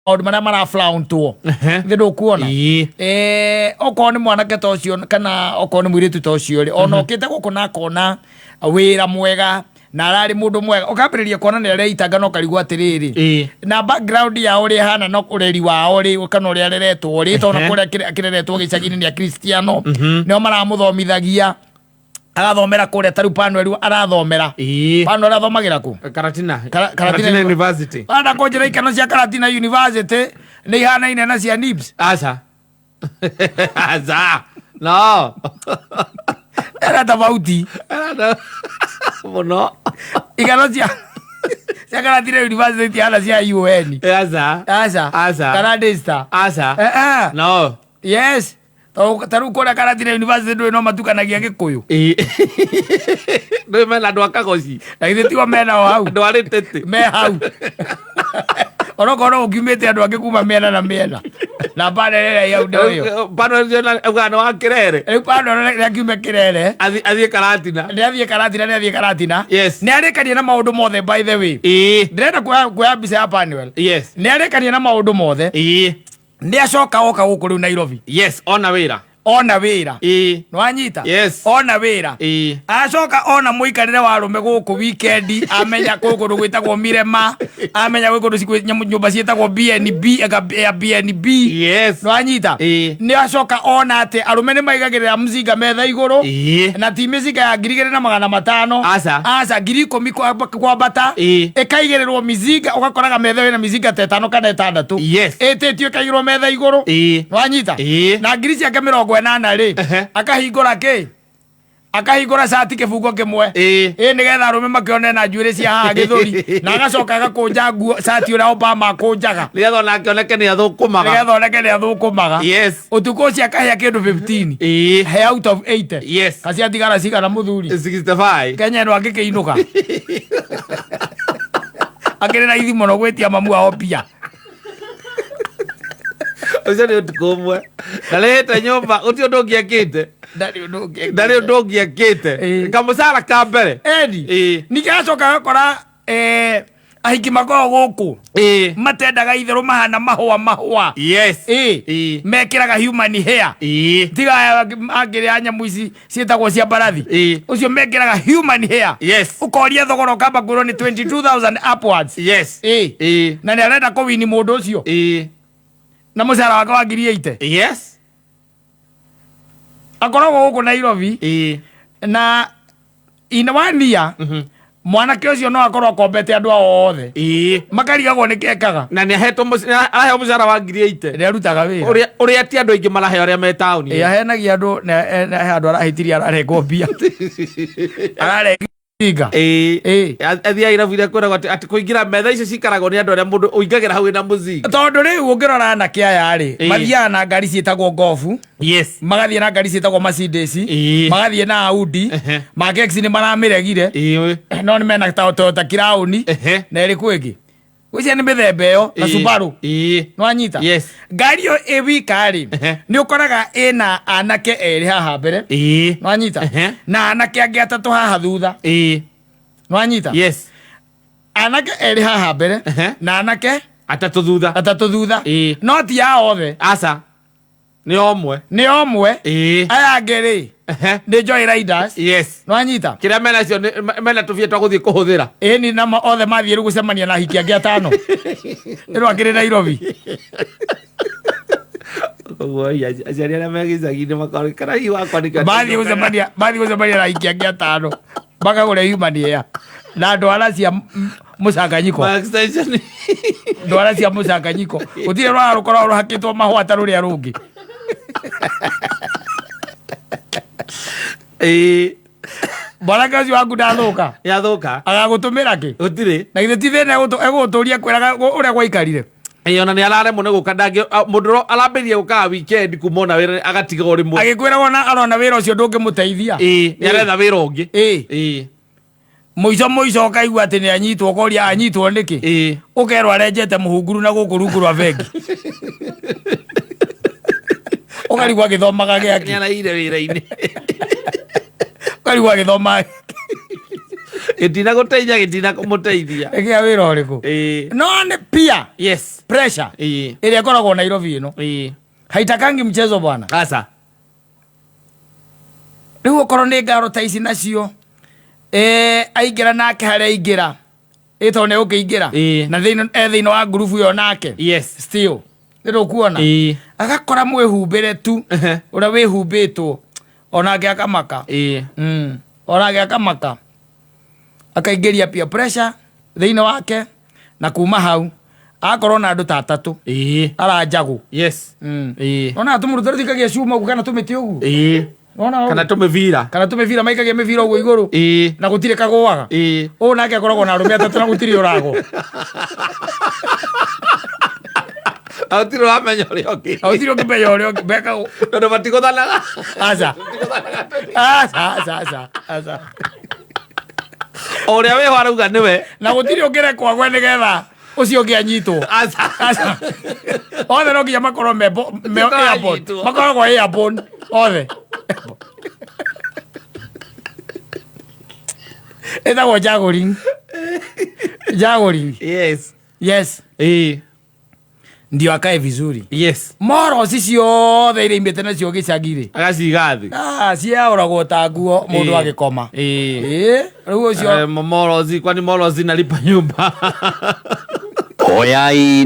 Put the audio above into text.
Maũndũ marĩa maraflauntwo thĩ ndũkuona. Okorwo nĩ mwanake ta ũcio kana okorwo nĩ mũirĩtu ta ũcio rĩ, ona okĩte gũkũ na akona wĩra mwega na ararĩ mũndũ mwega, ũkambĩrĩria kuona nĩ areitanga na ũkarigwo atĩrĩrĩ, na background yao ũrĩa ĩhana na ũreri wao rĩ, kana ũrĩa areretwo rĩ, tondũ kũrĩa akĩreretwo gĩcagi-inĩ nĩ akristiano, nĩo maramũthomithagia, agathomera kũrĩa tarĩu Panuel arathomera. Panuel athomagĩra kũ? Karatina. Karatina. Karatina University. Anda kũnjĩra ikeno cia Karatina University nĩ ihanaine na cia NIBS? Aca. Aca. No. Era tofauti. Era mũno. Ikeno cia Karatina University itihana cia UN. Aca. Aca. Aca. Kana Daystar. Aca. Eh, eh. No. Yes. Tondũ ta rĩu kũrĩa Karatina University ndũĩ no matukanagia Gĩkũyũ. Ndũĩ mena andũ a Kagoci. Na githĩ tigo menao hau? Andũ a Rĩtĩtĩ. Me hau. Onokorwo no gũkiumĩte andũ angĩ kuma mĩena na mĩena. Na mbara ĩrĩa ĩ hau ndoyo. Bado auga nĩ wa Kĩrere. Rĩu bado nĩakiume Kĩrere. Athiĩ Karatina. Nĩathiĩ Karatina, nĩathiĩ Karatina. Yes. Nĩarĩkania na maũndũ mothe, by the way. Ndĩrenda kuoya mbica ya Panuel. Yes. Nĩarĩkania na maũndũ mothe. Nĩ acoka oka gũkũ rĩu Nairobi. Yes, ona wĩra. Ona wĩra. Nĩwanyita? Yes. Ona wĩra. Acoka ona mũikarĩre wa arũme gũkũ weekend, amenya kwĩ kũndũ gwĩtagwo Mirema, amenya gwĩ kũndũ nyũmba ciĩtagwo BNB, eka Airbnb. Yes. Nĩwanyita? Nĩ acoka ona atĩ arũme nĩ maigagĩrĩra mzinga metha igũrũ. Na ti mĩcinga ya 2500. Aca. Aca, 10,000 kwambata. Ĩkaigĩrĩrwo mizinga, ũgakoraga metha ĩna mizinga ta ĩtano kana ĩtandatũ. Yes. Ĩtĩtio ĩkaigĩrwo metha igũrũ. Nĩwanyita? Na ngiri ciake 80 rĩ, akahingũra kĩ? Akahingũra cati kĩbungo kĩmwe. Ĩ nĩgetha arũme makĩone na njuĩrĩ cia haha gĩthũri, na agacoka agakũnja nguo cati ũrĩa Obama akũnjaga. Nĩgetha onake oneke nĩ athũkũmaga. Nĩgetha oneke nĩ athũkũmaga. Yes. Ũtukũ ũcio akahĩa kĩndũ 15. He out of 80. Yes. Kaciatigara cigana mũthuri? 65. Kenya ĩno angĩkĩinũka. Akĩrĩ raithi mũno gwĩtia mamu wao mbia. Ũcio nĩ ũtukũ ũmwe. Ndarĩhĩte nyũmba, gũtirĩ ũndũ ũngĩ ekĩte. Ndarĩ ũndũ ũngĩ ekĩte. Ndarĩ ũndũ ũngĩ ekĩte. Kamũcara ka mbere. Eni. Ningĩ acoka agakora ahiki makoragwo gũkũ. Matendaga itherũ, mahana mahũa mahũa. Yes. Mekĩraga human hair. Tiga aya angĩrĩa nyamũ ici ciĩtagwo cia mbarathi. Ũcio mekĩraga human hair. Yes. Ũkoria thogora ũkamba kwĩrwo nĩ 22,000 upwards. Yes. Na nĩ arenda kũwini mũndũ ũcio. Na mũcara wake wa ngiri 80. Yes. Akoragwo gũkũ Nairobi. Na in one year mwanake ũcio no akorwo akombete andũ ao othe. Makarigagwo nĩ kekaga. Na nĩ ahetwo araheo mũcara wa ngiri 80. Nĩ arutaga wĩra. Ũrĩa ti andũ aingĩ maraheo arĩa me taũni. Aheanagia andũ na he andũ arahĩtirie ararengwo mbia. Ararengwo inga. Athiaga irabu iria kwĩragwo atĩ kũingĩra metha icio cikaragwo nĩ andũ arĩa mũndũ ũingagĩra hau wĩna mũzinga. Tondũ rĩu ũngĩrora anake aya rĩ, mathiaga na ngari ciĩtagwo Golf. Yes. Magathiĩ na ngari ciĩtagwo Mercedes. Magathiĩ na Audi. Mark X nĩ maramĩregire. No nĩ mena Toyota Crown. Na ĩrĩkũ ĩngĩ? Gwĩciria nĩ mĩthemba ĩyo na Subaru. Nĩwanyita? Yes. Ngari ĩyo ĩ wika rĩ, nĩ ũkoraga ĩna anake erĩ haha mbere. Nĩwanyita? Na anake angĩ atatũ haha thutha. Nĩwanyita? Yes. Anake erĩ haha mbere na anake atatũ thutha. Atatũ thutha. No ti ao othe. Aca. Nĩ o ũmwe. Nĩ o ũmwe. Aya angĩ rĩ, nĩ Joy Riders. Yes. Nĩwanyita? Kĩrĩa mena cio mena tũbia twa gũthiĩ kũhũthĩra. Ĩni na othe mathiĩ rĩu gũcemania na ahiki angĩ atano. Ĩno akĩrĩ Nairobi. Ũguo aciari arĩa me gĩcagi-inĩ makorwo kana hihi wakwa nĩkĩo Mathiĩ gũcemania na ahiki angĩ atano. Makagũra human hair. Na ndwara cia mũcanganyiko. Ma extension. Ndwara cia mũcanganyiko. Gũtirĩ rwara rũkoragwo rũhakĩtwo mahũa ta rũrĩa rũngĩ. Mwanake ũcio waku ndathũka. Nĩathũka. Agagũtũmĩra kĩ? Gũtirĩ. Na githĩ ti thĩna egũgũtũria kwĩraga ũrĩa gwaikarire? Ĩĩ, ona nĩ araremwo nĩ gũka ndangĩ mũndũ ũrĩa arambĩrĩria gũkaga weekend kuma ona wĩra agatiga o rĩmwe. Agĩkwĩraga ona arona wĩra ũcio ndũngĩmũteithia. Ĩĩ, nĩ aretha wĩra ũngĩ. Mũico mũico ũkaigua atĩ nĩ anyitwo, ũkoria anyitwo nĩkĩ? Ũkerwo arenjete mũhunguru na gũkũ rungu rwa bengi. Ũkarigwo agĩthomaga gĩakĩ. Nĩ araire wĩra-inĩ. Ũkarigwo agĩthomaga. Gĩtina gũteithia, gĩtina kũmũteithia. Ĩgĩa wĩra ũrĩkũ? No nĩ peer pressure ĩrĩa ĩkoragwo Nairobi ĩno. Haitakangi mchezo bwana. Aca. Rĩu okorwo nĩ ngaro ta ici nacio, aingĩra nake harĩa aingĩra, ĩ tondũ nĩ egũkĩingĩra. Na thĩinĩ, e thĩinĩ wa ngurubu ĩyo nake. Still. Nĩ ndũkuona? Agakora mwĩhumbĩre tu ũrĩa wĩhumbĩtwo, onake akamaka. Onake akamaka. Akaingĩria peer pressure thĩinĩ wake, na kuma hau akorwo na andũ ta atatũ aranjagwo. Ona tũmũndũ tũrĩa tũikagia cuma ũguo kana tũmĩtĩ ũguo. Wona ũguo? Kana tũmĩbira. Kana tũmĩbira, maikagia mĩbira ũguo igũrũ. Na gũtirĩ kagũaga. Ũũ nake akoragwo na arũme atatũ na gũtirĩ ũragwo. Na gũtirĩ ũramenya ũrĩa ũngĩ. Na gũtirĩ ũngĩmenya ũrĩa ũngĩ mekagwo. Tondũ matigũthanaga. Aca. Aca, aca, aca, aca. O ũrĩa wĩho arauga nĩwe. Na gũtirĩ ũngĩrekwo agwe nĩgetha ũcio ũngĩ anyitwo. Aca. Aca. Othe no nginya makorwo me airborne. Tũranyitwo. Makoragwo airborne othe. Ĩtagwo juggling. Juggling. Yes. Ndio akae vizuri. Moroci ciothe iria imĩte nacio gĩcagi rĩ. Agaciga thĩ. Ah, ciaũragwo ta nguo mũndũ agĩkoma. Rĩu ũcio Morozi, kwani morozi nalipa nyumba? Oyai.